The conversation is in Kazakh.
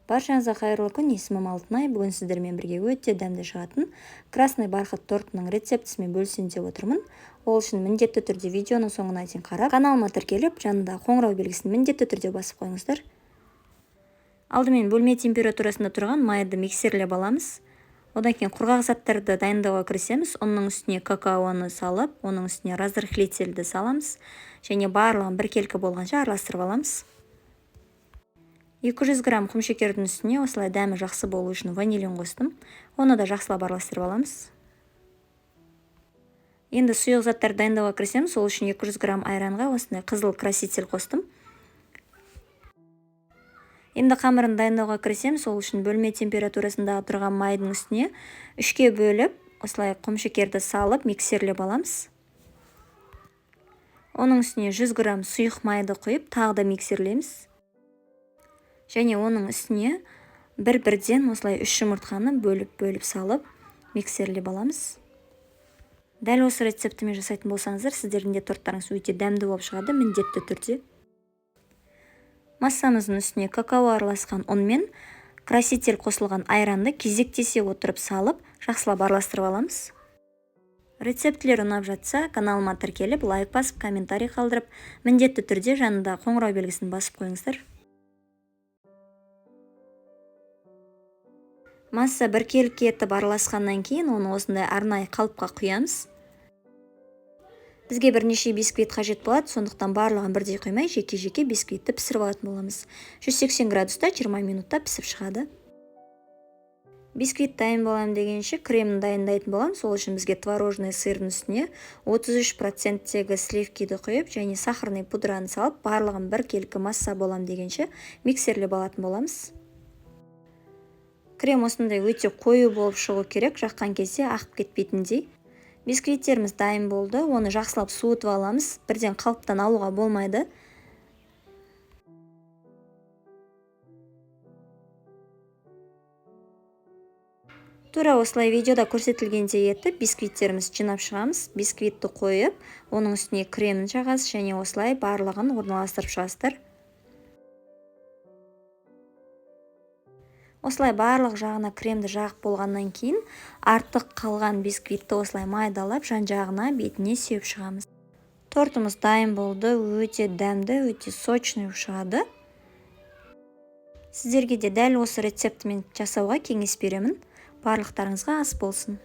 Баршаңызға қайырлы күн, есімім Алтынай. Бүгін сіздермен бірге өте дәмді шығатын красный бархат тортының рецептісімен бөлісейін деп отырмын. Ол үшін міндетті түрде видеоның соңына дейін қарап, каналыма тіркеліп, жанындағы қоңырау белгісін міндетті түрде басып қойыңыздар. Алдымен бөлме температурасында тұрған майды миксерлеп аламыз. Одан кейін құрғақ заттарды дайындауға кірісеміз. Ұнның үстіне какаоны салып, оның үстіне разрыхлительді саламыз және барлығын біркелкі болғанша араластырып аламыз. 200 грамм құмшекердің үстіне осылай дәмі жақсы болу үшін ванилин қостым. Оны да жақсылап араластырып аламыз. Енді сұйық заттарды дайындауға кірісеміз. Ол үшін 200 грамм айранға осындай қызыл краситель қостым. Енді қамырын дайындауға кірісеміз. Ол үшін бөлме температурасында тұрған майдың үстіне 3-ке бөліп, осылай құмшекерді салып миксерлеп аламыз. Оның үстіне 100 грамм сұйық майды құйып, тағы да миксерлейміз. Және оның үстіне бір-бірден осылай 3 жұмыртқаны бөліп-бөліп салып миксерлеп аламыз. Дәл осы рецептімен жасайтын болсаңыздар, сіздердің де торттарыңыз өте дәмді болып шығады міндетті түрде. Массамыздың үстіне какао араласқан ұн мен краситель қосылған айранды кезектесе отырып салып, жақсылап араластырып аламыз. Рецептілер ұнап жатса, каналыма тіркеліп, лайк басып, комментарий қалдырып, міндетті түрде жанындағы қоңырау белгісін басып қойыңыздар. Масса біркелкі етіп араласқаннан кейін оны осындай арнайы қалыпқа құямыз. Бізге бірнеше бисквит қажет болады, сондықтан барлығын бірдей құймай, жеке-жеке бисквитті пісіріп алатын боламыз. 180 градуста 20 минутта пісіп шығады. Бисквит дайын боламын дегенше кремін дайындайтын боламыз. Сол үшін бізге творожный сырдың үстіне 33%-тегі сливкиді құйып және сахарный пудраны салып, барлығын біркелкі масса болам дегенше миксерлеп алатын боламыз. Крем осындай өте қою болып шығу керек, жаққан кезде ағып кетпейтіндей. Бисквиттеріміз дайын болды, оны жақсылап суытып аламыз. Бірден қалыптан алуға болмайды. Тура осылай видеода көрсетілгендей етіп бисквиттерімізді жинап шығамыз. Бисквитті қойып, оның үстіне кремін жағасыз және осылай барлығын орналастырып шығасыздар. Осылай барлық жағына кремді жағып болғаннан кейін артық қалған бисквитті осылай майдалап жан-жағына бетіне сеуіп шығамыз. Тортымыз дайын болды, өте дәмді, өте сочный шығады. Сіздерге де дәл осы рецептімен жасауға кеңес беремін. Барлықтарыңызға ас болсын.